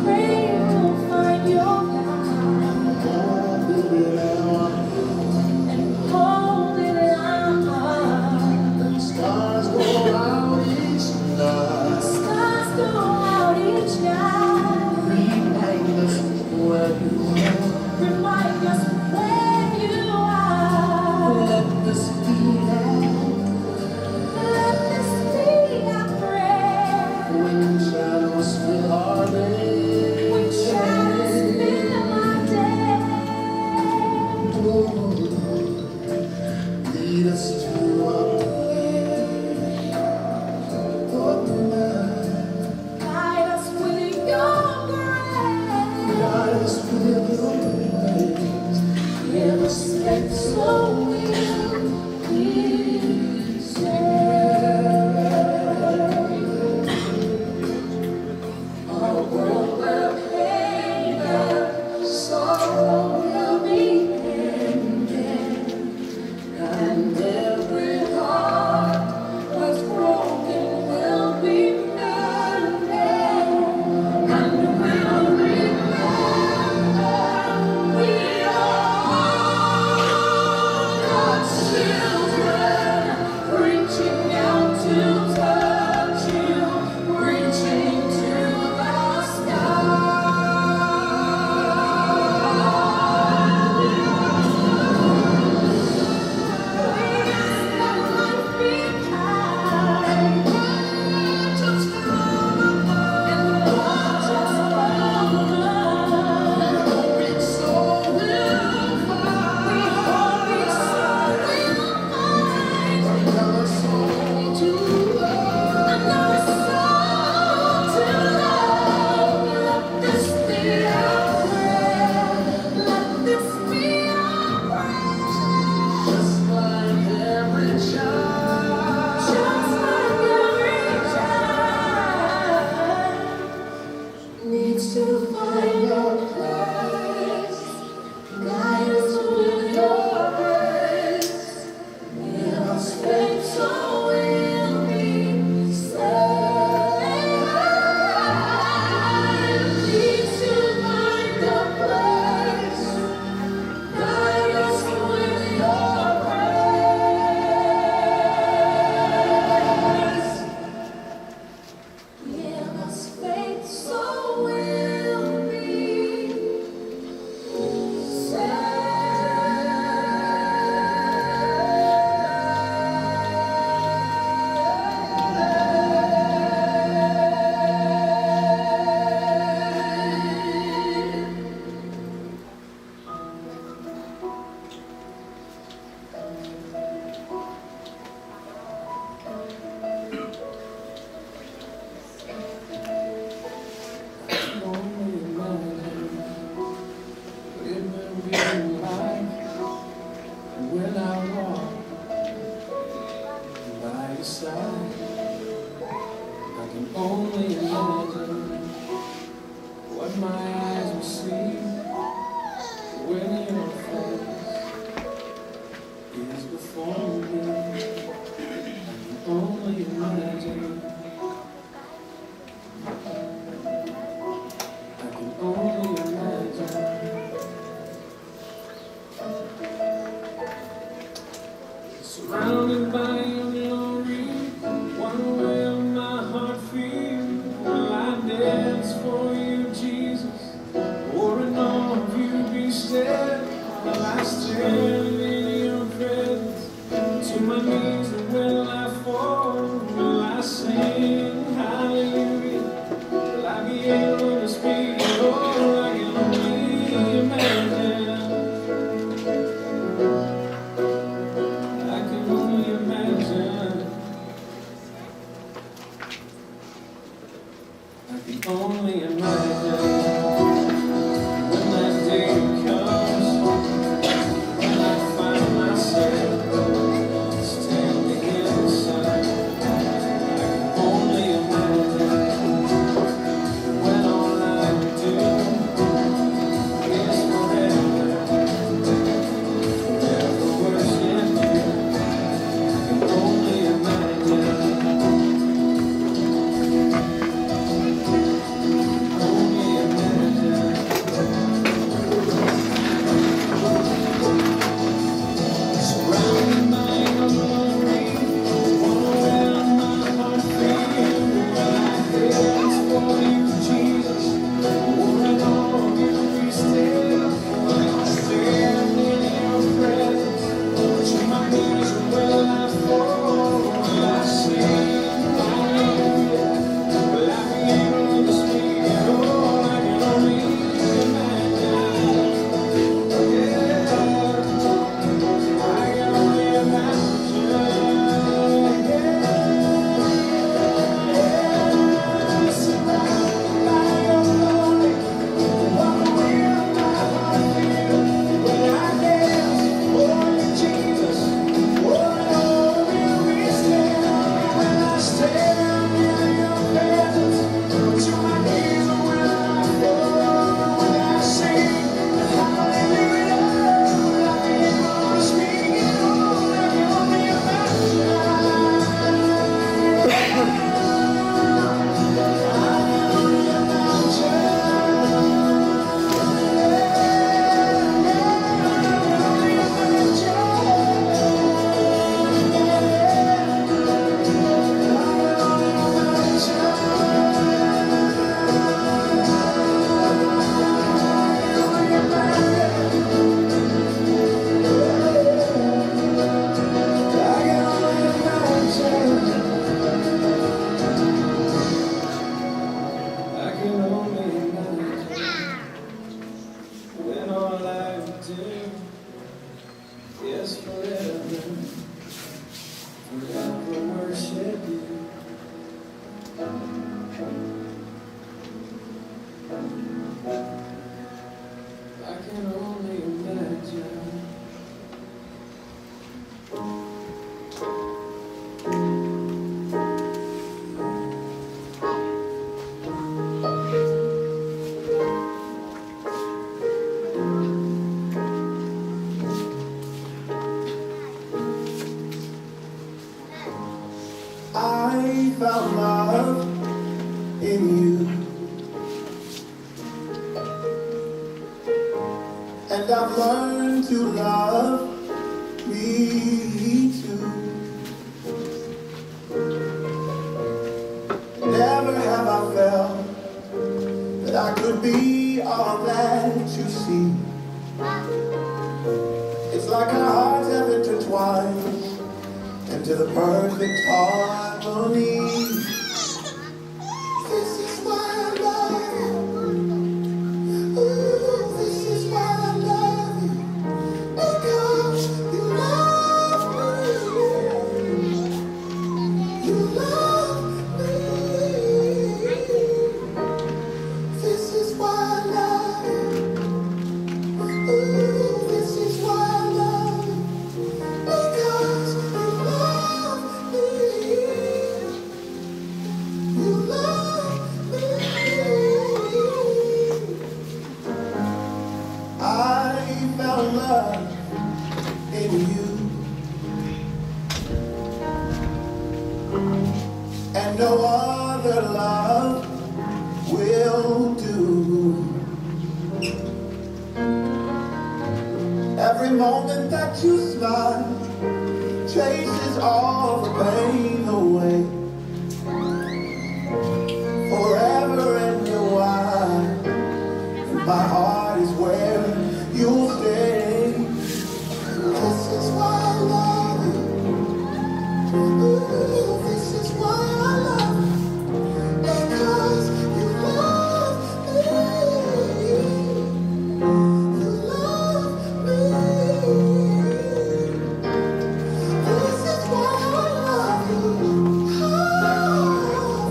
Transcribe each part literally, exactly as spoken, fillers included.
Pray you will find your God and hold it out. The stars go out each night. The stars go out each night. Remind us where you are. Remind us where you are. Let this be our Let this be our prayer. When shadows fill our day. When shadows fill our day. Lord, lead us to our place of night. Guide us with your grace. Guide us with your grace. Give us faith so we'll be saved. A world where pain and sorrow will be ended. And every heart that's broken will be mended. And we'll remember we are God's children, reaching out to touch you, reaching to the sky. This be our prayer. Let this be our prayer. Just like every child. Just like every child needs to find a place. Guide us with your grace. Give us faith so we'll be saved. Lead to find a place. Guide us with your grace. Give us faith so we'll be saved. Only imagine what it will be like when I walk by your side. I can only imagine what my eyes will see when your face is before me. I can only imagine. I can only imagine. Surrounded by your glory, what will my heart feel? Will I dance for you, Jesus? Or in awe of you be still? Will I stand in your presence? To my knees, or will I fall? Will I sing hallelujah? Will I be able to speak at all? I can only imagine. I can only imagine. I can only imagine. I found love in you. And I've learned to love me too. Never have I felt that I could be all that you see. It's like our hearts have intertwined into the perfect harmony. This is why I love you. Ooh, this is why I love you. Because you love me. You love me. This is why I love you. Ooh, this is why I love you. Because you love me. You love me. I found love in you. And no other love will do. Every moment that you smile chases all the pain away. Forever and a while, my heart is where you'll stay. This is why I love you. Ooh, this is why I love you. Because you love me. You love me. This is why I love you. Oh,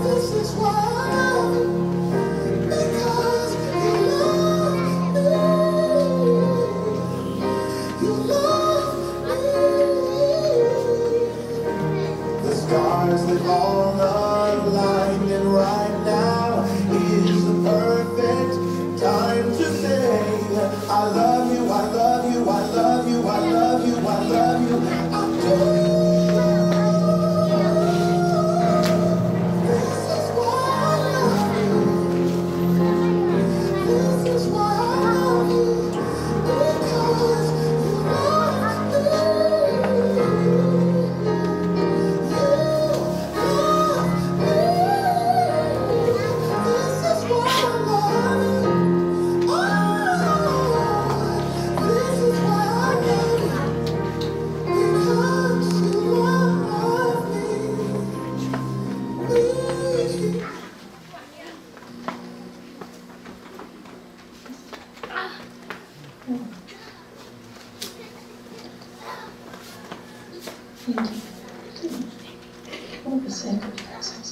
this is why I love you. Because you love me. You love me. The stars, they've all aligned, and right now is the perfect time to say, I love you, I love you, I love you, I love you, I love you, I do. This is why I love you. This is why I love you. Because you love me. You love me. This is why I love you. Oh, this is why I love you. Because you love me. Me. Thank you for everything. All the sacrifices.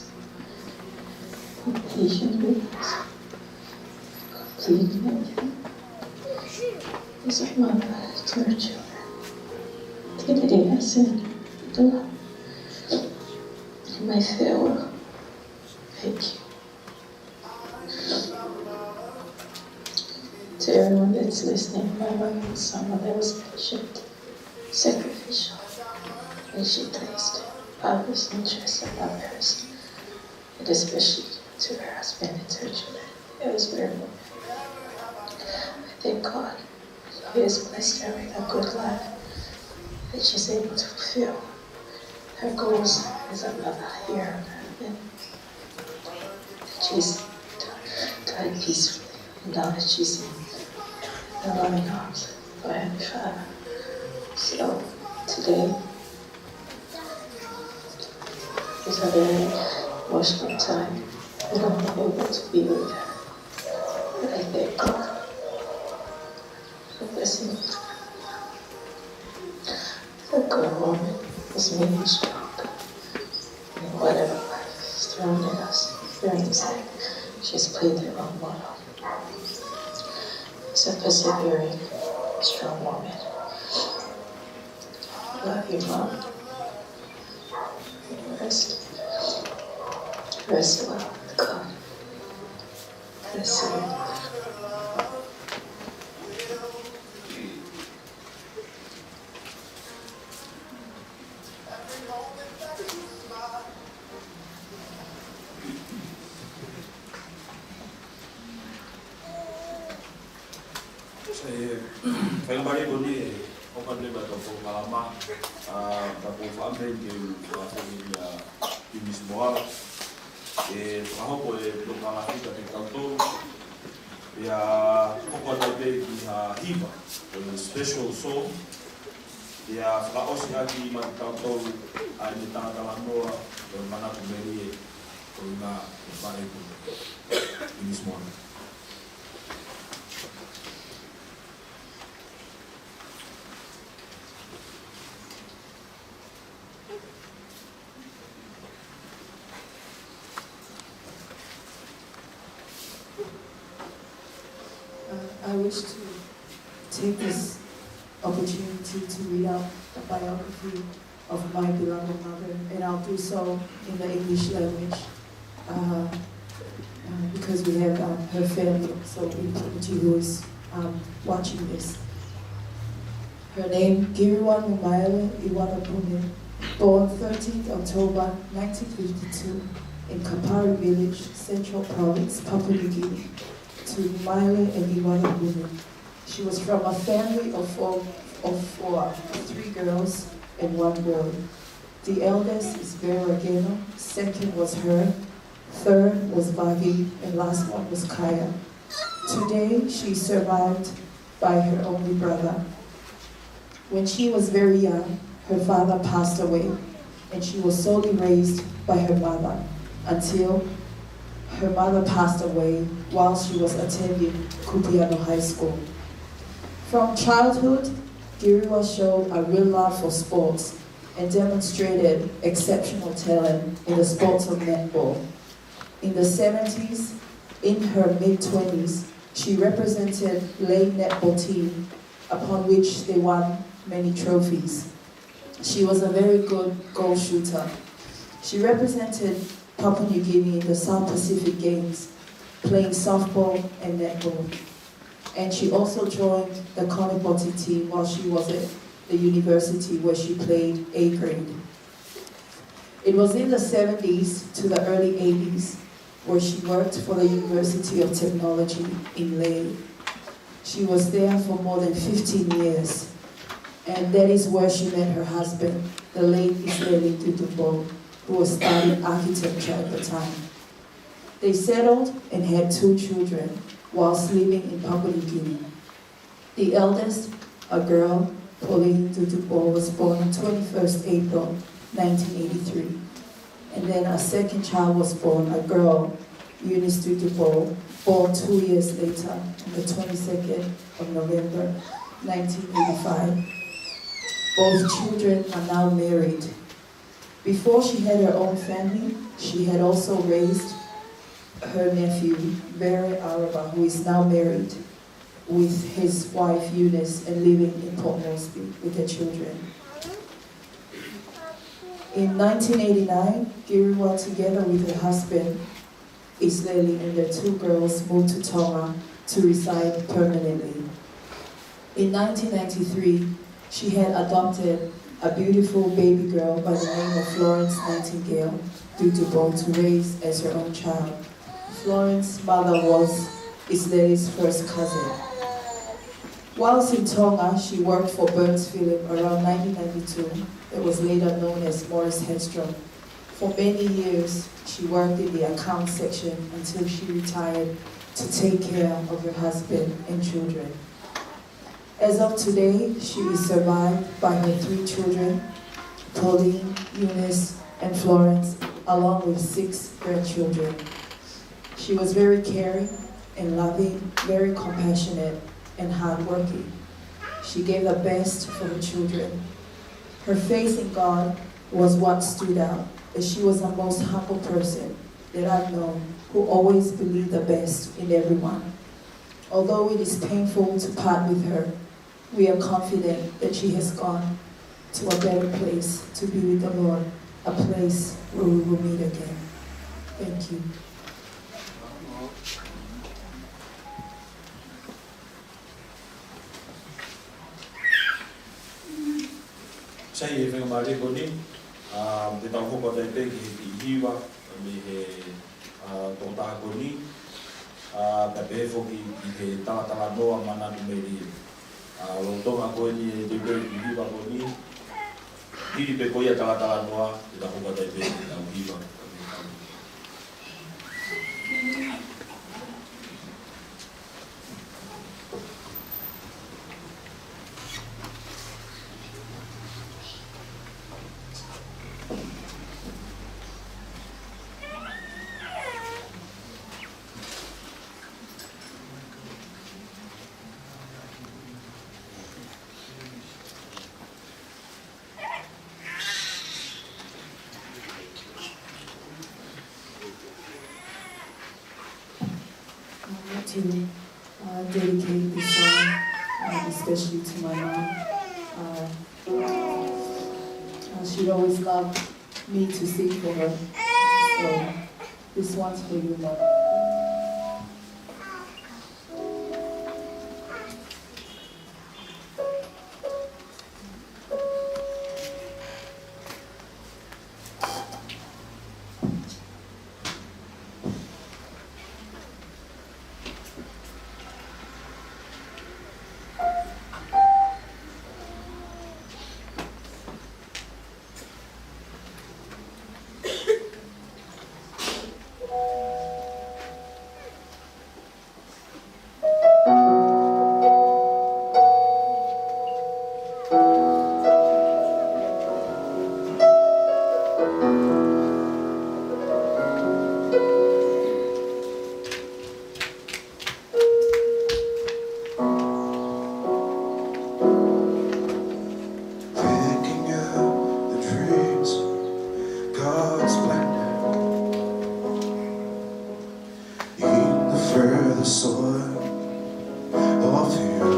Be patient with us. Completing everything. This is my love to our children. Thank you. My farewell. Thank you. To everyone that's listening, my mom was someone that was patient, sacrificial, and she placed others' interests above hers, and especially to her husband and to her children. It was very moving. I thank God He has blessed her with a good life that she's able to fulfill her goals as a mother here on earth. And that she's died peacefully, and now that she's in the loving arms of her Heavenly Father. So, today is a very emotional time, and I'm not able to be with her. But I thank God for blessing me. The good woman is making stronger. And She's played the role model. She's a persevering, strong woman. Love you, Mom. Rest. Rest well with God. Bless you. Sai, ʻe, faingamālie ko eni ʻe ʻofa leva ʻetau polokalama, ʻa, ka ko e fakaʻamu pē ke u fakafoki ʻa Eunice Moala. ʻE fakahoko e polokalama kiate kitautolu. ʻIa, hoko atu pē ki ha hiva, ko e special song. ʻIa, fakaʻosi ʻaki maʻa kitautolu ʻa e meʻa talatalanoa, ko e manatu melie, ko e ngaahi e fare ko Eunice Moala. Uh, I wish to take this opportunity to read out the biography of my beloved mother, and I'll do so in the English language, uh, uh, because we have, um, her family, so in Tahuti, who is, um, watching this. Her name, Kiriwa Numaele Iwanapune, born thirteenth October nineteen fifty-two in Kapari Village, Central Province, Papua New Guinea, to Numaele and Iwanapune. She was from a family of four, of four, three girls and one boy. The eldest is Vera Geno, second was her, third was Vagi, and last one was Kaya. Today, she is survived by her only brother. When she was very young, her father passed away, and she was solely raised by her mother until her mother passed away while she was attending Kupiano High School. From childhood, Kiriwa showed a real love for sports and demonstrated exceptional talent in the sports of netball. In the seventies, in her mid-twenties, she represented Lae netball team, upon which they won many trophies. She was a very good goal shooter. She represented Papua New Guinea in the South Pacific Games, playing softball and netball. And she also joined the Konepoti team while she was at the university, where she played A grade. It was in the seventies to the early eighties where she worked for the University of Technology in Lae. She was there for more than fifteen years, and that is where she met her husband, the late Isileli Tutupo, who was studying architecture at the time. They settled and had two children whilst living in Papua New Guinea. The eldest, a girl, Pauline Tutupo, was born on twenty-first April nineteen eighty-three. And then a second child was born, a girl, Eunice Tutupo, born two years later, on the twenty-second of November nineteen eighty-five. Both children are now married. Before she had her own family, she had also raised her nephew, Bere Araba, who is now married with his wife Eunice and living in Port Moresby with their children. In nineteen eighty-nine, Kiriwa, together with her husband, Isileli, and their two girls, moved to Tonga to reside permanently. In nineteen ninety-three, she had adopted a beautiful baby girl by the name of Florence Nightingale Tutupo to raise as her own child. Florence's mother was Isileli's first cousin. Whilst in Tonga, she worked for Burns Film around nineteen ninety-two, that was later known as Morris Hedstrom. For many years, she worked in the accounts section until she retired to take care of her husband and children. As of today, she is survived by her three children, Pauline, Eunice, and Florence, along with six grandchildren. She was very caring and loving, very compassionate and hardworking. She gave the best for her children. Her faith in God was what stood out, as she was a most humble person. that I know, who always believe the best in everyone. Although it is painful to part with her, we are confident that she has gone to a better place to be with the Lord, a place where we will meet again. Thank you. Sai e faingamālie ko eni, ʻa, te tau hoko atu ai pē ki he kiʻi hiva, mei he, ʻa, tokotaha ko eni, ʻa, pea pehē foki ki he talatalanoa manatu melie. ʻA, lolotonga ko eni e te pē kiʻi hiva ko eni, hili pē ko ia talatalanoa, te tau hoko atu ai pē ki he tau hiva. I'd like to, uh, dedicate this song, uh, especially to my mom. Uh, uh, she'd always love me to sing for her. So, this one's for you, Mom. Picking up the dreams God's planted in the further soil of you.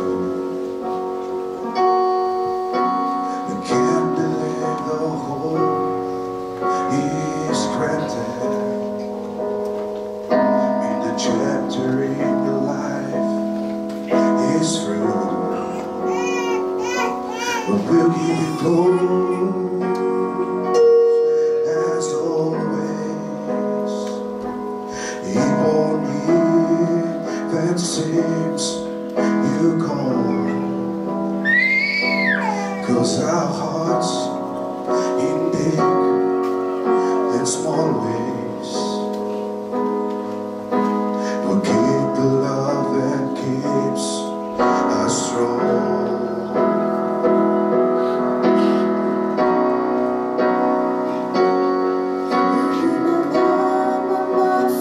We can't believe the hope is granted in the chapter in the life is through. But we'll keep it close as always. It won't even seems you call. 'Cause our hearts in big and small ways will keep the love that keeps us strong.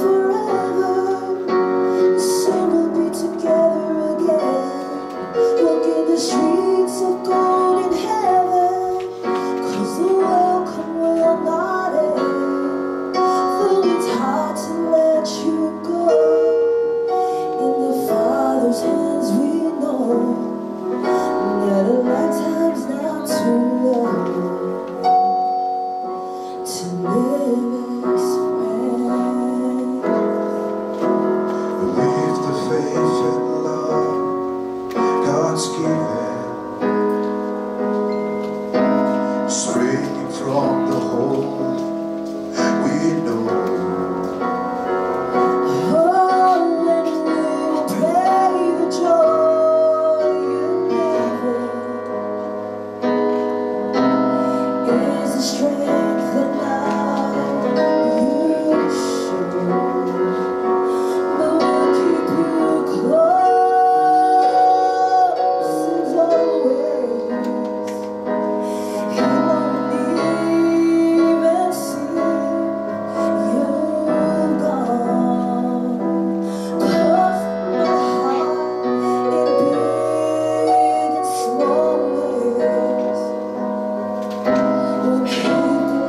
Forever, soon we'll be together again. Walking the streets of golden heaven, 'cause the welcome will not end. Though it's hard to let you go, in the Father's hands we know that a lifetime's not too long to live as friends. With the faith and love God's given, springing from the hope we know. Oh, and we will pray the joy you never is the strength that now you show. But we'll keep you close as always. He won't even see you gone. 'Cause my heart in big and small ways will keep you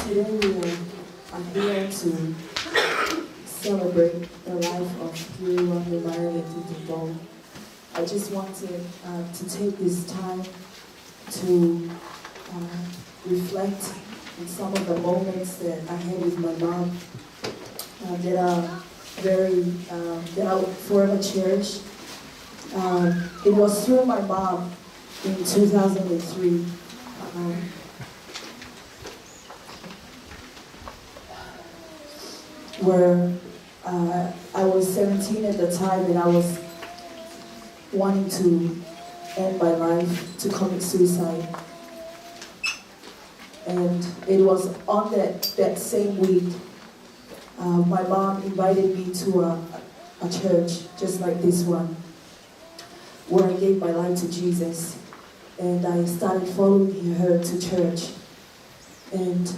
Today we are, are here to celebrate the life of Huey Wangimari Tupou. I just wanted uh, to take this time to uh, reflect on some of the moments that I had with my mom uh, that are very, uh, that I will forever cherish. Um, it was through my mom in two thousand three um, where uh, I was seventeen at the time and I was wanting to end my life, to commit suicide. And it was on that, that same week, uh, my mom invited me to a, a church just like this one, where I gave my life to Jesus. And I started following her to church. And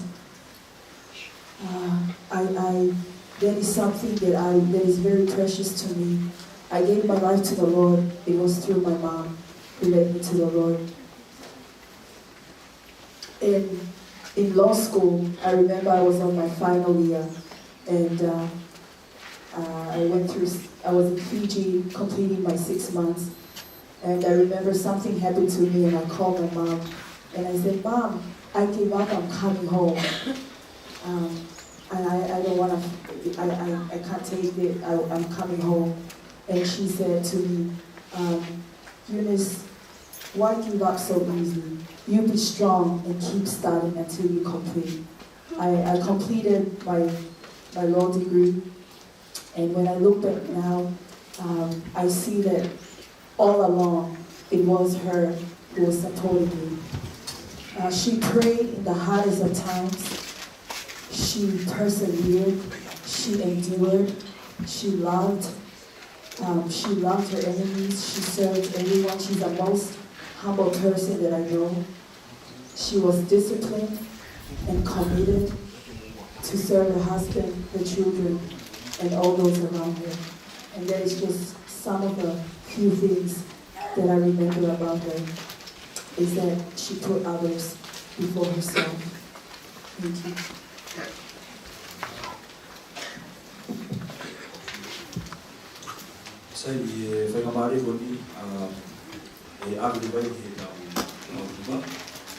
uh, I, I, that is something that, I, that is very precious to me. I gave my life to the Lord. It was through my mom who led me to the Lord. In, in law school, I remember I was on my final year, and uh, uh, I went through, I was in Fiji completing my six months, and I remember something happened to me, and I called my mom, and I said, "Mom, I give up, I'm coming home. Um, I, I, I don't want to, I, I, I can't take it, I, I'm coming home." And she said to me, um, "Eunice, why give up so easy? You be strong and keep studying until you complete." I, I completed my, my law degree, and when I look back now, um, I see that all along it was her who was supporting me. Uh, she prayed in the hardest of times. She persevered. She endured. She loved. Um, she loved her enemies. She served everyone. She's the most humble person that I know. She was disciplined and committed to serve her husband, her children, and all those around her. And that is just some of the few things that I remember about her, is that she put others before herself. Thank you. Sai, ʻi he faingamālie ko eni, ʻa e ʻave leva ʻi he tau, tau hiva,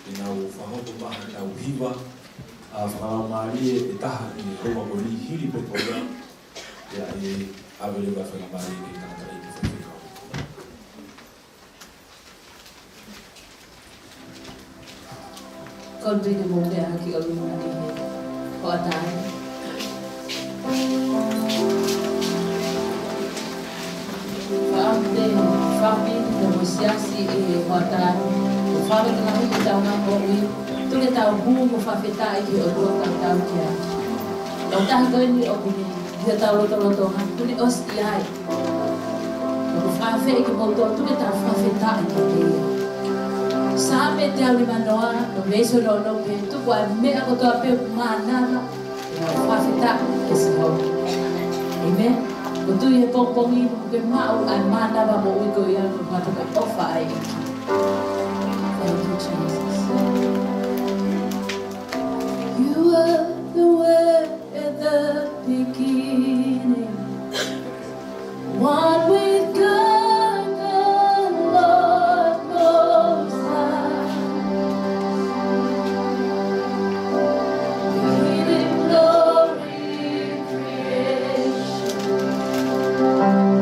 ʻe nau fakahoko mai ha tau hiva ʻa e fakalaumālie ʻe taha ʻi he houa ko eni, hili pē ko ia, ʻe ʻave leva faingamālie ki he tangataʻeiki faifekau. Kole ke mou meʻa hake ʻo luna ki he hoʻatā ni. Faʻa te, faʻa pini ka mo siasi ʻi he hoʻatā ni. Ko e fale ka lahi ke tau ngāue ʻi, tuku ke tau hū mo fakafetaʻi ki he ʻOtua ka tau kia. Tau tahi ko eni ʻoku ne ʻi hotau lotolotonga, ʻoku ne ʻosi ʻi ai. ʻOku fakafeʻi kimoutolu, tuku ke tau fakafetaʻi kiate ia. Saame teau nimanoa, ko e veesi hono ono pē, tuku ʻa e meʻa kotoa pē ʻoku mānava, ke nau fakafetaʻi kia Sihova. ʻĒmeni. ʻOku ou tui he pongipongi ni kuo ke maʻu ʻa e mānava moʻui ko ia, ko e ngata ka ʻofa ʻa e ʻEiki. Thank you, Jesus. You were the word at the beginning. One with God, the Lord Most High. Hidden glory in creation.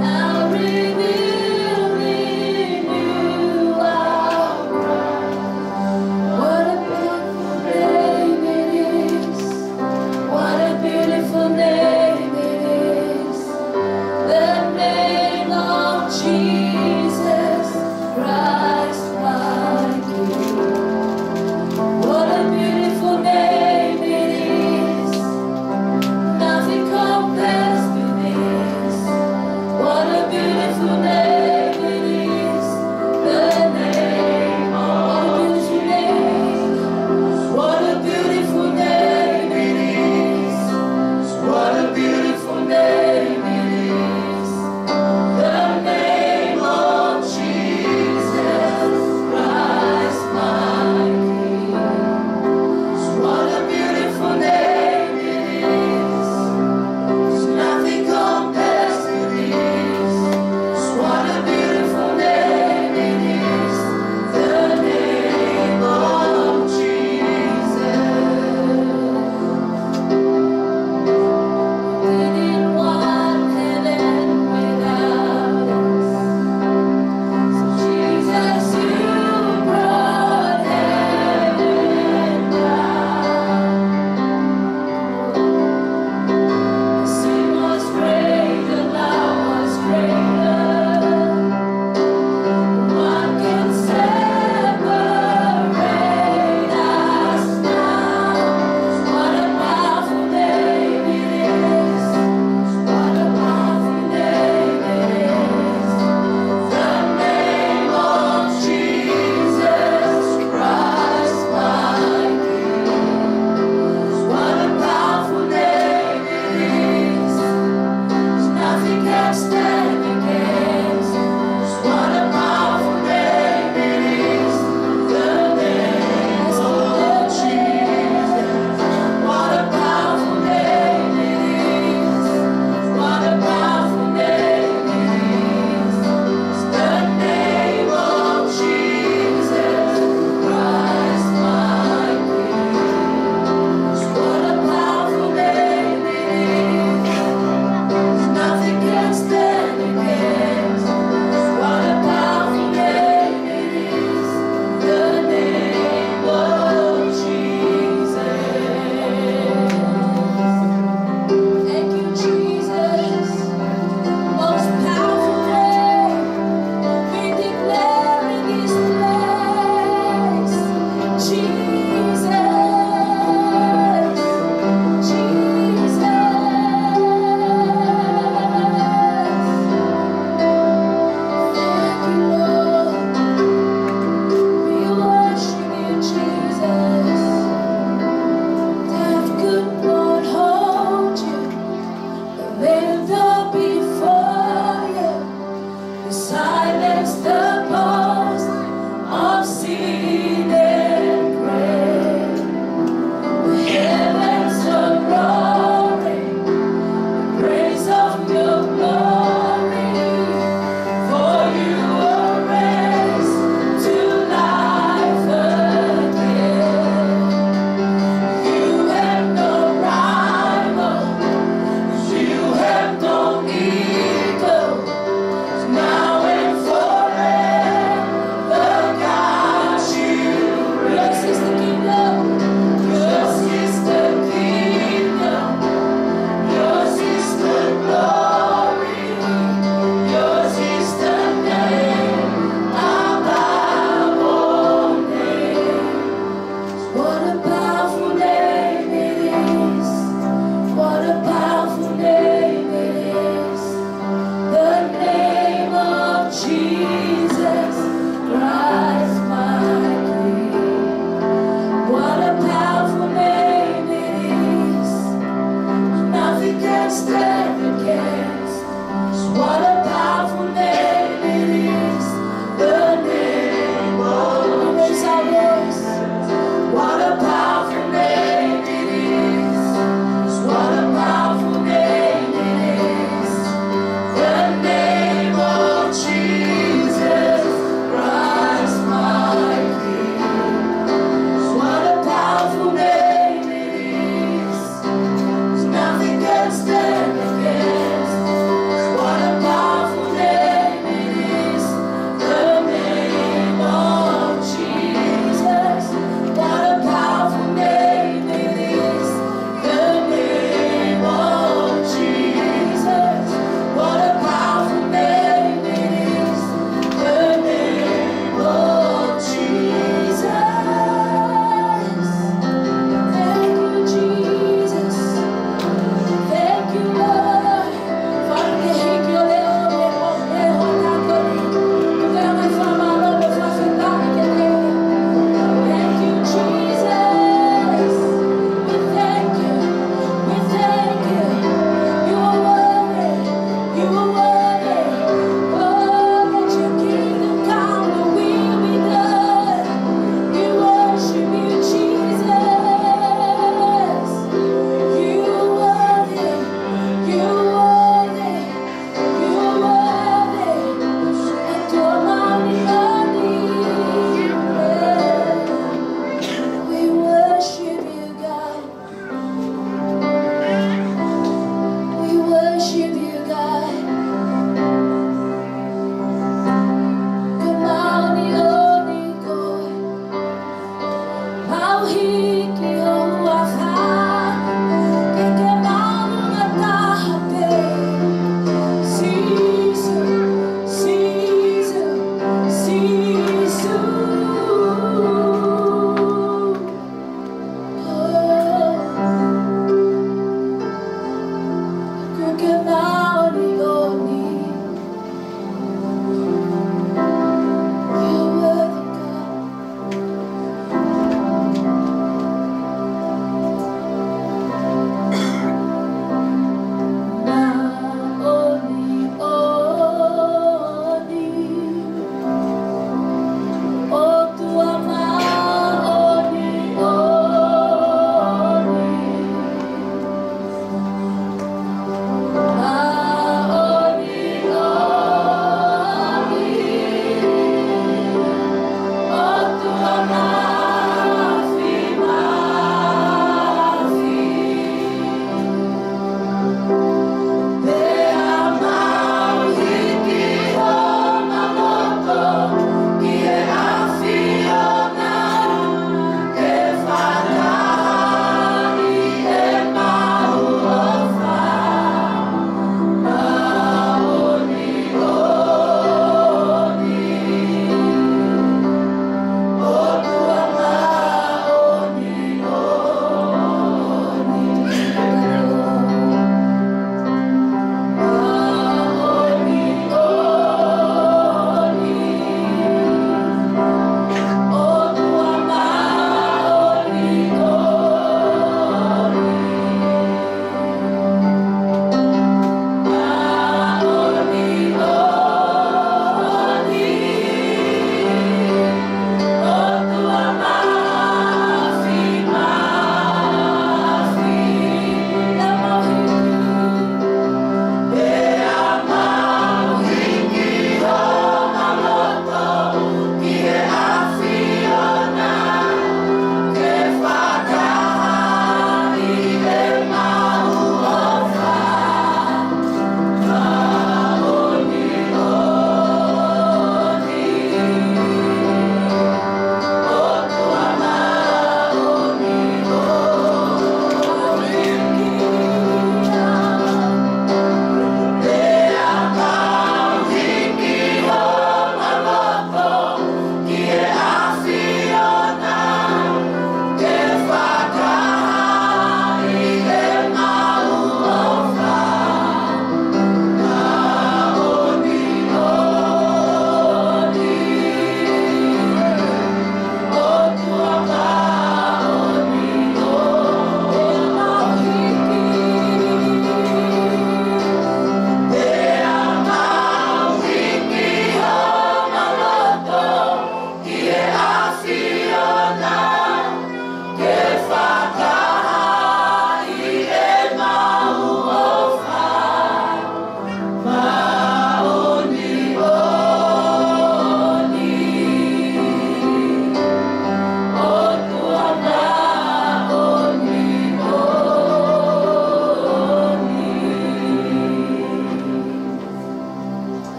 Now revealed in you, our Christ. What a beautiful name it is. What a beautiful name.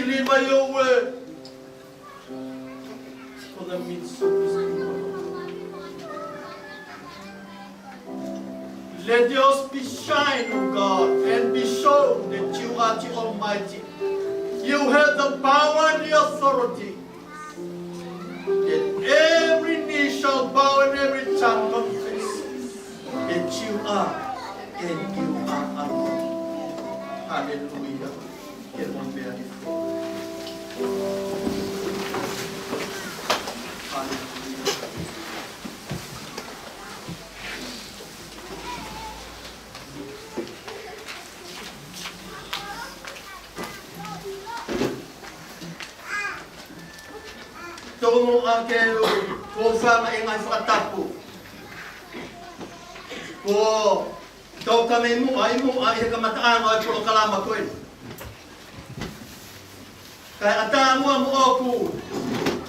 Deliver your word for the midst of this people. Let yours be shine, O God, and be shown that you are the Almighty. You have the power and the authority that every knee shall bow and every tongue confess that you are and you are alone. Hallelujah. Ke mou meʻa ni. Haleluia. Tō mo ake u ko fanga e ngaahi fakatapu. Ko tau ka mei muʻa ʻi muʻa ʻi he kamataʻanga ʻo e polokalama ko eni. Kae ʻatā muʻa moʻoku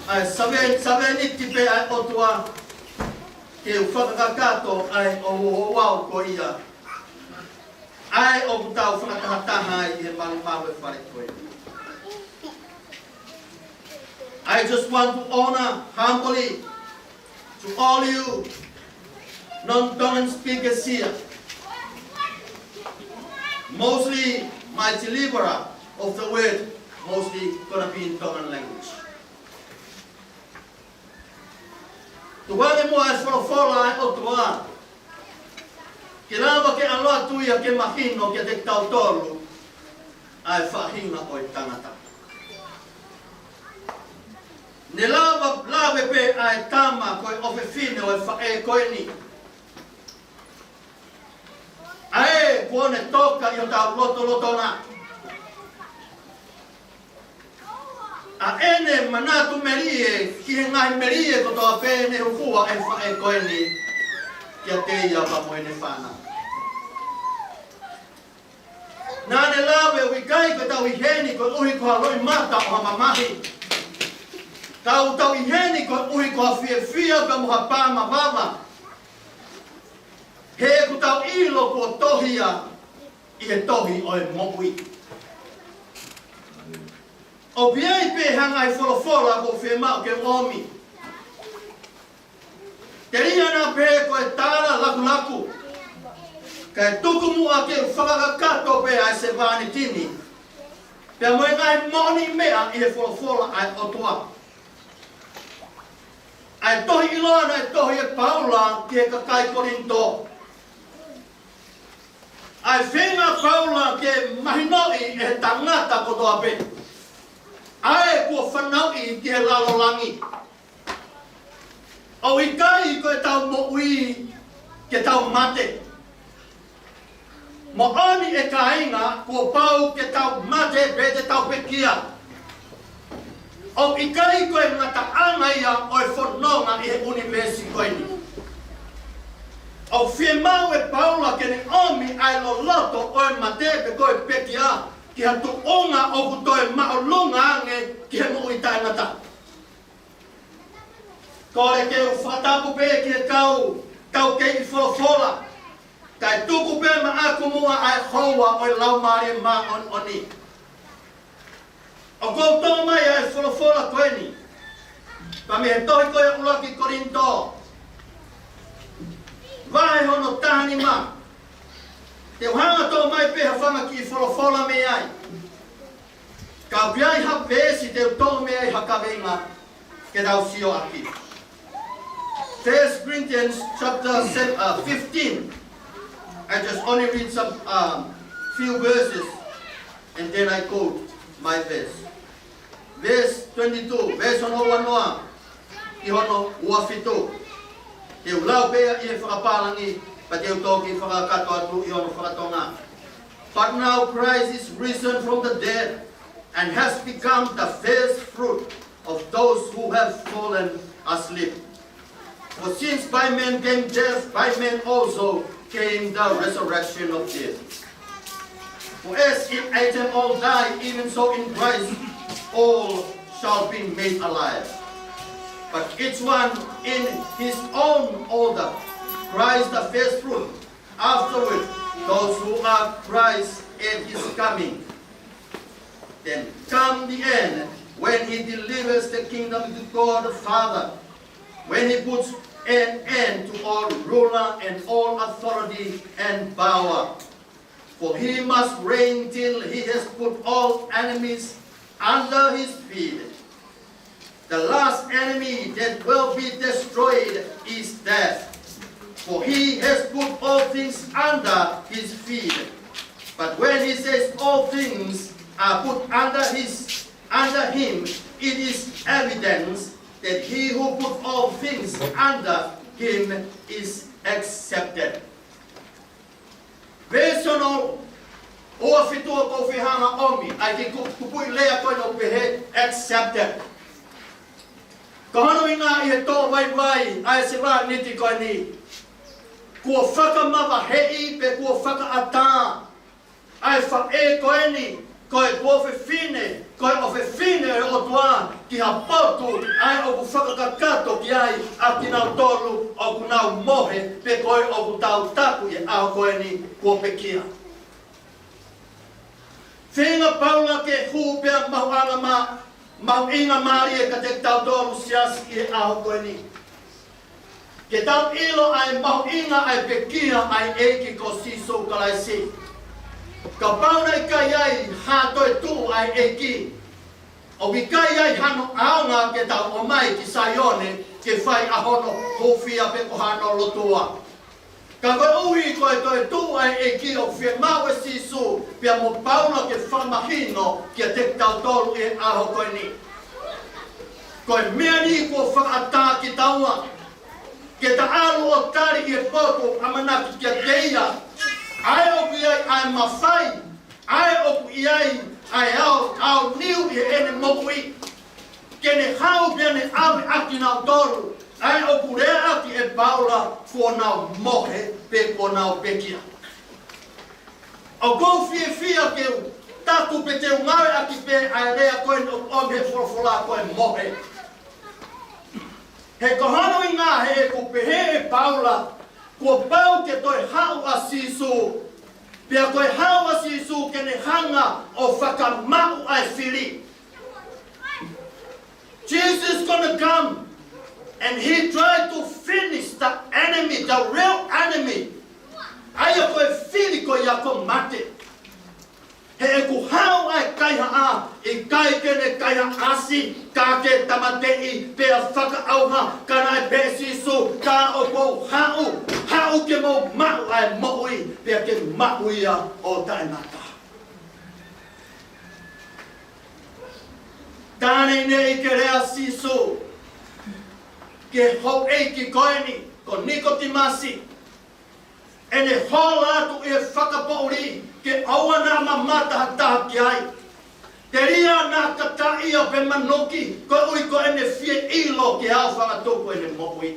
ʻa e save-, sovereignty pē ʻa e ʻOtua ke u fakakakato ʻa e ouau ko ia. ʻA ia ʻoku tau fakatahataha ai ʻi he malumalu e fale ko eni. I just want to honor humbly to all you non-Tongan speakers here. Mostly my deliverer of the word, mostly gonna be in Tongan language. Tuku ange muʻa e folofola ʻa e ʻOtua ke lava ke ʻalu atu ia ke mahino kiate kitautolu ʻa e faʻahinga ʻo e tangata. Ne lava lave pē ʻa e tama ko e ʻofefine ʻo e faʻē ko eni. ʻA ē kuo ne toka ʻi hotau lotolotonga. ʻA ʻene manatu melie ki he ngaahi melie kotoa pē ne hūfia ʻe he faʻē ko eni kiate ia pea mo ʻene fānau. Naʻa ne lave ʻoku ʻikai ko ʻetau ʻi heni koeʻuhi ko ha loʻimata ʻo ha mamahi. Ka ʻoku tau ʻi heni koeʻuhi ko ha fiefia pea mo ha pā mavava. He ʻoku tau ʻilo kuo tohi ia ʻi he tohi ʻo e moʻui. ʻOku ʻi ai pē ha ngaahi folofola ʻoku fiemaʻu ke ʻomi. Telia naʻa pehē ko e tala lakulaku. Kae tuku muʻa ke u fakakakato pē ʻa e sevāniti ni pea mo e ngaahi moʻoniʻi meʻa ʻi he folofola ʻa e ʻOtua. ʻA e tohi ʻiloa naʻe tohi ʻe Paula ki he kakai Kolinitō. ʻA e feinga ʻa Paula ke mahinoʻi ʻe he tangata kotoa pē ʻa ē kuo fanauʻi ki he lalo langi. ʻOku ʻikai ko ʻetau moʻui ke tau mate. Moʻoni ʻe kāinga, kuo pau ke tau mate pe te tau pekia. ʻOku ʻikai ko e ngataʻanga ia ʻo e fononga ʻi he ʻunivēsi ko eni. ʻOku fiemaʻu ʻe Paula ke ne ʻomi ʻa e loloto ʻo e mate pe ko e pekia ki ha tuʻunga ʻoku toe māʻolunga ange ki he moʻui taʻengata. Kole ke u fakatapu pē ki he kau taukei folofola, kae tuku pē maʻaku muʻa ʻa e houa ʻo e Laumālie Māʻoniʻoni. ʻOku ou toʻo mai ʻa e folofola ko eni pea mei he tohi ko ia ʻuluaki Kolinitō, vahe hono taha nima. Te u hanga toʻo mai pē ha fanga kiʻi folofola mei ai. Ka ʻoku ʻi ai ha veesi te u toʻo mei ai ha kaveinga ke tau sio ʻaki. First Corinthians chapter seven, uh, fifteen. I just only read some, um, few verses and then I quote my verse. Verse twenty-two, verse hono ua noa ki hono ua fitu. Te u lau pē ia ʻi he fakapālangi, pea te u toki fakakakato atu ʻi hono fakatonga. But now Christ is risen from the dead and has become the first fruit of those who have fallen asleep. For since by men came death, by men also came the resurrection of dead. For as in Adam all die, even so in Christ all shall be made alive. But each one in his own order, Christ the first fruit, afterward those who are Christ at his coming. Then come the end, when he delivers the kingdom to God the Father, when he puts an end to all ruler and all authority and power. For he must reign till he has put all enemies under his feet. The last enemy that will be destroyed is death, for he has put all things under his feet. But when he says all things are put under his under him, it is evidence that he who put all things under him is accepted. Veesi hono ua fitu ʻoku ou fie hanga ʻomi ai ki he kupuʻi lea ko eni ʻoku pehē accepted. Ko hono ʻuhinga ʻi he tō vaivai ʻa e sevāniti ko eni, kuo fakamavaheʻi pe kuo fakaʻatā ʻa e faʻē ko eni, ko e kuo fefine, ko e ʻofefine ʻo e ʻOtua, ki ha potu ʻa ē ʻoku fakakakato ki ai ʻa kinautolu ʻoku nau mohe, pe ko ē ʻoku tau taku ʻi he ʻaho ko eni kuo pekia. Feinga Paula ke hū pea mahuʻinga mā, mahuʻinga mālie kiate kitautolu siasi ʻi he ʻaho ko eni. Ke tau ʻilo ʻa e mahuʻinga ʻa e pekia ʻa e ʻEiki ko Sīsū Kalaisi. Kapau naʻe ʻikai ai ha toetuʻu ʻa e ʻEiki, ʻoku ʻikai ai hano ʻaonga ke tau ō mai ki Saione ke fai ʻa hono hūfia pe ko hano lotua. Ka koeʻuhi ko e toetuʻu ʻa e ʻEiki ʻoku fiemaʻu ʻe Sīsū pea mo Paula ke fakamahino kiate kitautolu ʻi he ʻaho ko eni. Ko e meʻa ni kuo fakaʻatā kitaua ke ta ʻalu ʻo tali ʻi he potu ʻoku ʻamanaki kiate ia, ʻa ē ʻoku ʻi ai ʻa e mafai, ʻa ē ʻoku ʻi ai ʻa e ʻaoniu ʻi heʻene moʻui. Ke ne haʻu pea ne ʻave ʻa kinautolu, ʻa ē ʻoku lea ʻaki ʻe Paula kuo nau mohe pe kuo nau pekia. ʻOku ou fiefia ke u taku pe te u ngāueʻaki pē ʻa e lea ko eni ʻoku ʻomi he folofola ko e mohe. He ko hono ʻuhinga he ʻoku pehē ʻe Paula, kuo pau ke toe haʻu ʻa Sīsū. Pea ko e haʻu ʻa Sīsū ke ne hanga ʻo fakamaʻu ʻa e fili. Jesus is gonna come and he tried to finish the enemy, the real enemy. ʻA ia ko e fili ko ia ko mate. He ʻoku haʻu ʻa e kaihaʻa, ʻikai ke ne kaihaʻasi, ka ke tāmateʻi pea fakaʻauha, ka naʻe pehē ʻe Sīsū, ka ʻoku ou haʻu, haʻu ke mou maʻu ʻa e moʻui, pea ke maʻu ia ʻo taʻengata. Tā neʻineʻi ke lea ʻa Sīsū ki he houʻeiki ko eni, ko Nikotīmasi, ʻene hola atu ʻi he fakapoʻuli ke ʻoua naʻa mamata ha taha ki ai. Telia naʻa kata ia pe manuki, koeʻuhi ko ʻene fie ʻilo ki he ʻaofangatuku ʻene moʻui.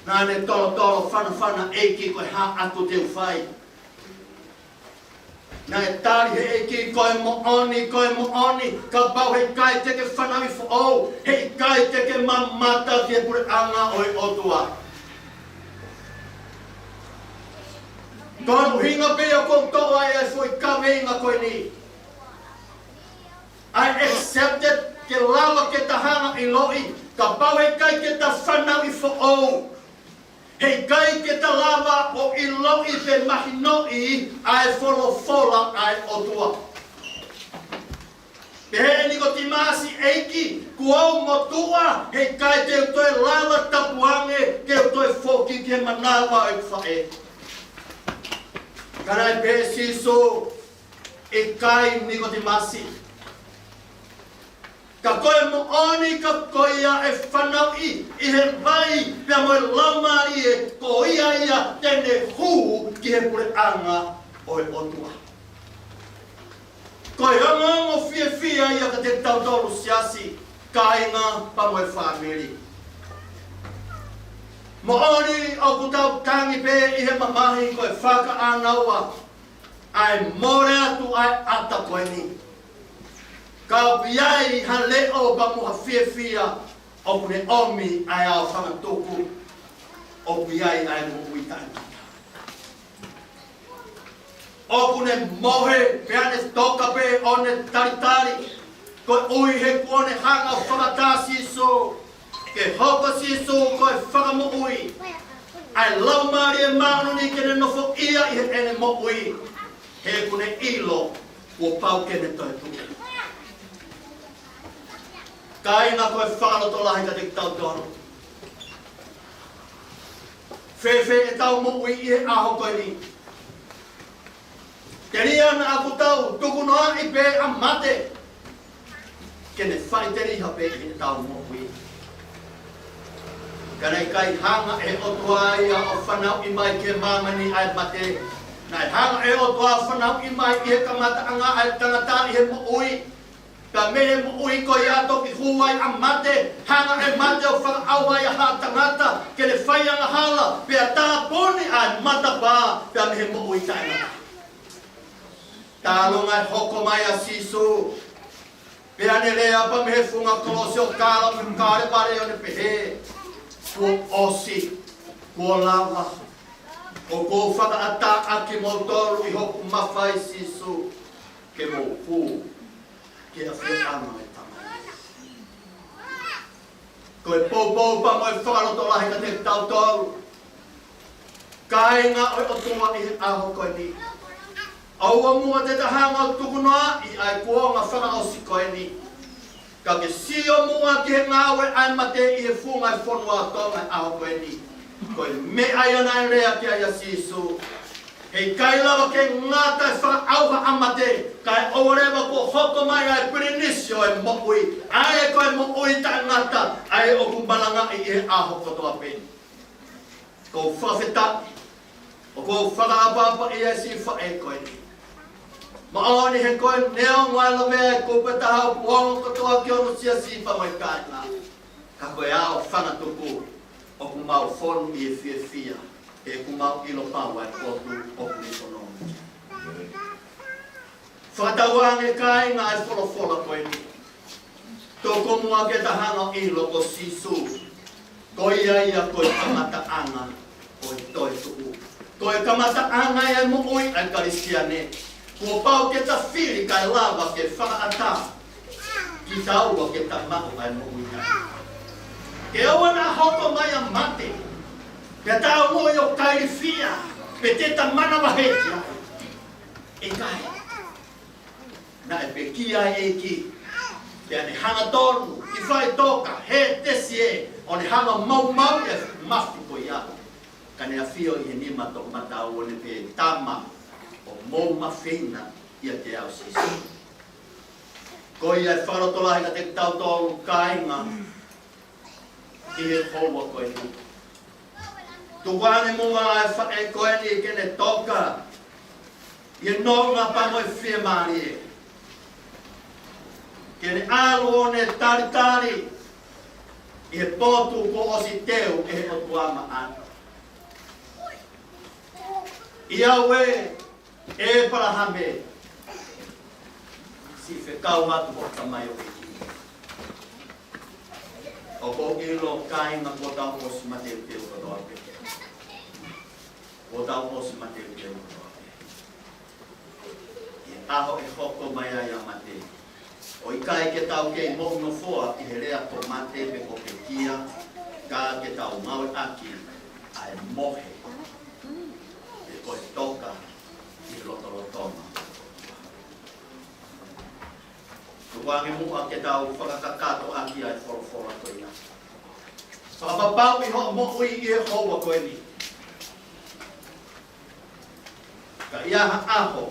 Naʻa ne tolotolo fanafana, ʻEiki, ko e hā ʻoku te u fai? Naʻe tali ʻe he ʻEiki, ko e moʻoni, ko e moʻoni, kapau heʻikai te ke fanauʻi foʻou, heʻikai te ke mamata ki he puleʻanga ʻo e ʻOtua. Ko hono ʻuhinga pē ia ʻoku ou toʻo ai ʻa e foʻi kaveinga ko eni. I accepted, ke lava ke ta hanga ʻo ʻiloʻi, kapau heʻikai ke ta fanauʻi foʻou, heʻikai ke ta lava ʻo ʻiloʻi pe mahinoʻi ʻa e folofola ʻa e ʻOtua. Pehē ʻe Nikotīmasi, ʻEiki, kuo u motuʻa, heʻikai te u toe lava tapu ange ke u toe foki ki he manava ʻo ʻeku faʻē. Ka naʻe pehē ʻe Sīsū, ʻIkai, Nikotīmasi. Ka ko e moʻoni, ka ko ia ʻe fanauʻi ʻi he vai pea mo e Laumālie, ko ia ia te ne hū ki he puleʻanga ʻo e ʻOtua. Ko e ongoongo fiefia ia kiate kitautolu siasi, kāinga pea mo e fāmili. Moʻoni ʻoku tau tangi pē ʻi he mamahi ko e fakaʻānaua ʻa e mole atu ʻa e ʻata ko eni. Ka ʻoku ʻi ai ha leʻo pea mo ha fiefia ʻoku ne ʻomi ʻa e ʻaofangatuku, ʻoku ʻi ai ʻa e moʻui taʻengata. ʻO ʻOku ne mohe, pea ne toka pē ʻo ne talitali. Koeʻuhi he kuo ne hanga ʻo fakaʻatā Sīsū. Ke hoko Sīsū ko e fakamoʻui. ʻA e Laumālie Māʻoniʻoni ke ne nofoʻia ʻi heʻene moʻui. He ʻoku ne ʻilo, kuo pau ke ne toetuʻu. Kāinga, ko e fakalotolahi kiate kitautolu. Fēfē ʻetau moʻui ʻi he ʻaho ko eni? Telia naʻa kuo tau tukunoaʻi pē ʻa mate ke ne faʻiteliha pē ʻi heʻetau moʻui. Ka naʻe ʻikai hanga ʻe he ʻOtua ia ʻo fanauʻi mai ki māmani ʻa e mate. Naʻe hanga ʻe he ʻOtua ʻo fanauʻi mai ʻi he kamataʻanga ʻa e tangata ʻi he moʻui. Ka mei he moʻui ko ia toki hū ai ʻa mate, hanga ʻe mate ʻo fakaʻauha ʻa haʻa tangata ke ne fai angahala, pea tāpuni ʻa e matapā, pea mei he moʻui taʻengata. Talu ngaahi hoko mai ʻa Sīsū, pea ne lea pē mei he funga kolosi ʻo Kala-, Kalevale ʻo ne pehē, kuo ʻosi, kuo lava, ʻoku ou fakaʻatā ʻa kimoutolu ʻi hoku mafai, Sīsū, ke mou hū ki he ʻafioʻanga ʻo e Tamai. Ko e poupou pea mo e fakalotolahi kiate kitautolu, kāinga ʻo e ʻOtua ʻi he ʻaho ko eni. ʻOua muʻa te ta hanga ʻo tukunoaʻi ʻa e kuonga fakaʻosi ko eni. Ka ke sio muʻa ki he ngāue ʻa e mate ʻi he funga ʻo e fonua ʻo Tonga ʻi he ʻaho ko eni. Ko e meʻa ia naʻe lea ki ai ʻa Sīsū. He ʻikai lava ke ngata e fakaʻauha ʻa mate, kae ʻoua leva kuo hoko mai ʻa e pilinisi ʻo e moʻui, ʻa ē ko e moʻui taʻengata, ʻa ē ʻoku malangaʻi ʻi he ʻaho kotoa pē. ʻOku ou fakafetaʻi, ʻoku ou fakaʻapaʻapaʻi ʻa e siʻi faʻē ko eni. Moʻoni he ko e neongo ʻa e lavea ʻa e kupu ʻe taha ʻoku ongo kotoa ki hono siasi pea mo e kāinga. Ka ko e ʻao fanga tupu, ʻoku mau fonu ʻi he fiefia, he ʻoku mau ʻilo pau ʻa e potu ʻoku ne fononga. Fakatauange kāinga ʻa e folofola ko eni. Toko muʻa ke ta hanga ʻo ʻilo ko Sīsū, ko ia ia ko e kamataʻanga ʻo e toetuʻu. Ko e kamataʻanga ia ʻo e moʻui ʻa e Kalisitiane. Kuo pau ke ta fili kae lava ke fakaʻatā kitaua ke ta maʻu ʻa e moʻui taʻengata. Ke ʻoua naʻa hoko mai ʻa mate, pea ta moʻui ʻo kailifia, pe te ta manavahē ki ai. ʻIkai. Naʻe pekia ʻa e ʻEiki, pea ne hangatonu, ʻi faʻitoka, he tesi ē, ʻo ne hanga ʻo maumauʻi ʻa e mafi ko ia. Ka ne ʻafio ʻi he nima toʻomataʻu ʻo ne pehē, Tama, ʻoku mou mafeina ʻiate au, Sīsū. Ko ia e fakalotolahi kiate kitautolu kāinga ʻi he houa ko eni. Tukuange muʻa ʻa e faʻē ko eni ke ne toka ʻi he nonga pea mo e fiemālie. Ke ne ʻalu ʻo ne talitali ʻi he potu kuo ʻosi teu ʻe he ʻOtua maʻana. ʻIa ue, ʻĒpalahame, siʻi fekau atu hoʻo tamaioʻeiki. ʻOku ou ʻilo kāinga kuo tau ʻosi mateuteu kotoa pē. Kuo tau ʻosi mateuteu kotoa pē. ʻI he ʻaho ʻe hoko mai ai ʻa mate, ʻo ʻikai ke tau kei moʻunofoa ʻi he lea ko mate pe ko pekia, ka ke tau ngāueʻaki ʻa e mohe, pe ko e toka ʻi he lotolotonga. Tukuange muʻa ke tau fakakakato ʻaki ʻa e folofola ko ia. Fakapapauʻi hoʻo moʻui ʻi he houa ko eni. Ka ʻi ha ʻaho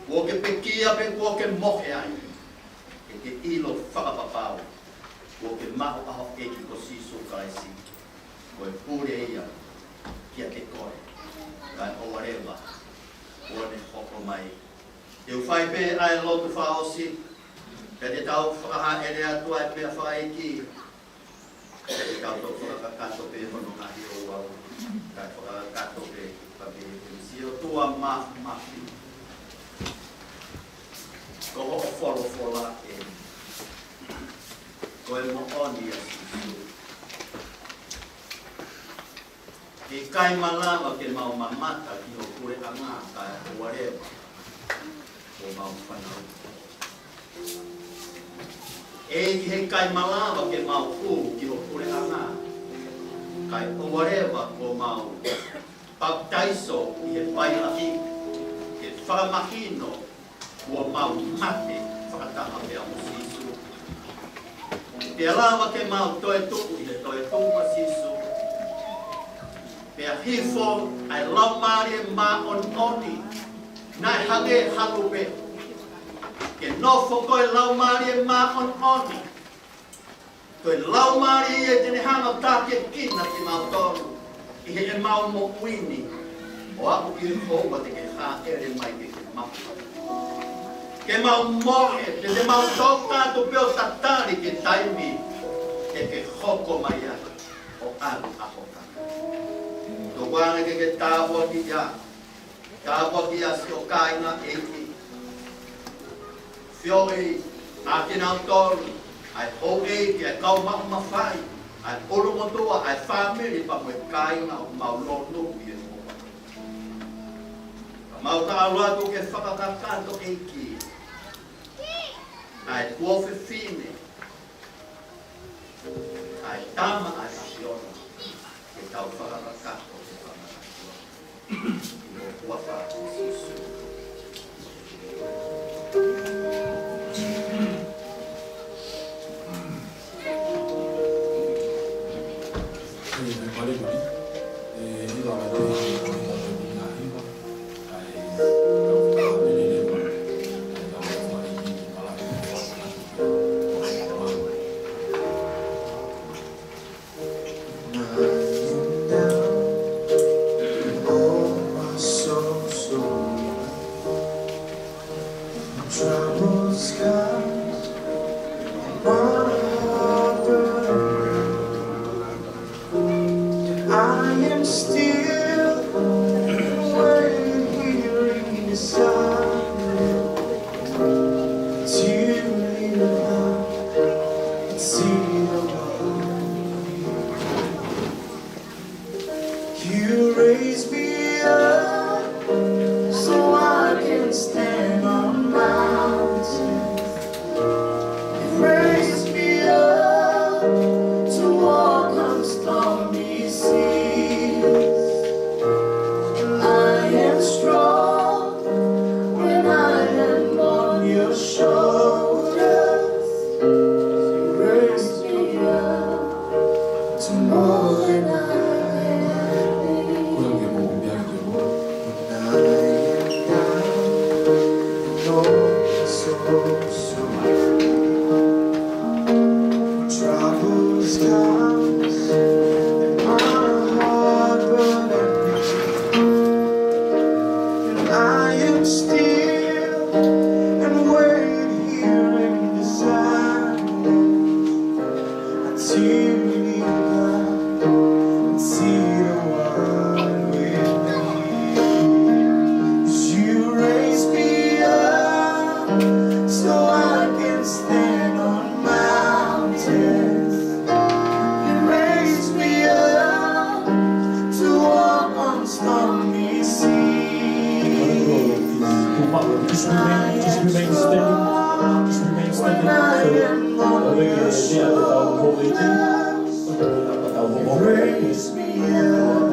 kuo ke pekia pe kuo ke mohe ai, ke ke ʻilo fakapapau kuo ke maʻu ʻa hoʻo ʻEiki ko Sīsū Kalaisi, ko e pule ia kiate koe, kae ʻoua leva kuo ne hoko mai. Te u fai pē ʻa e lotu fakaʻosi, pea te tau fakahā ʻe he ʻOtua ʻa e meʻa fakaʻeiki. Pea te tau toki fakakakato pē hono ngaahi ouau, kae fakakakato pē, pea pehē pē, Sio ʻOtua Māfimafi, ko hoʻo folofola ē, ko e moʻoni ʻa Sīsū. ʻE ʻikai malava ke mau mamata ki hoʻo pule Anga kae ʻoua leva kuo mau fanauʻi. ʻEiki, heʻikai malava ke mau hū ki ho puleʻanga kae ʻoua leva kuo mau papitaiso ʻi he pailaʻi, ke fakamahino kuo mau mate fakataha pea mo Sīsū. Pea lava ke mau toetuʻu ʻi he toetuʻu ʻa Sīsū. Pea hifo ʻa e Laumālie Māʻoniʻoni, naʻe hangē ha lupe. Ke nofo ko e Laumālie Māʻoniʻoni, ko e Laumālie ia te ne hanga ʻo tākiekina kimautolu ʻi heʻemau moʻui ni, ʻo aʻu ki he houa te ke hāʻele mai ke ke maʻu. Ke mau mohe, pea te mau tō kātoa pē ʻo tatali ki he taimi te ke hoko mai ai ʻo ʻalu ʻa ho Tama. Tuku ange ke ke tāpuakiʻi ia, tāpuakiʻi ʻa siʻo kāinga, ʻEiki. Feohi ʻa kinautolu, ʻa e houʻeiki, ʻa e kau maʻu mafai, ʻa e ʻulumotuʻa, ʻa e fāmili pea mo e kāinga ʻoku mau lōnuku ʻi he moʻui. Ka mau ka ʻalu atu ke fakakakato, ʻEiki, ʻa e tuofefine, ʻa e tama, ʻa e ʻAfiona, ke tau fakakakato ke fakakakato. ʻI he huafa ʻo Sīsū. Troubles come upon a heart burdened. I am still waiting here in the silence till you come and see the light. You raise me up so I can stand on mountains. You raise me up to walk on stormy seas. I am strong when I am on your shoulders. You raise me up to more than I am. When I am down, you know so, so much. When troubles comes and my heart burdened, and I am still and wait here in the silence until you come and see the world with me. 'Cause you raise me up so I can stand on mountains. You raise me up to walk on stormy seas. Just remain, just remain standing. Just remain standing. So, uh, we can share with our holy day. Praise me up.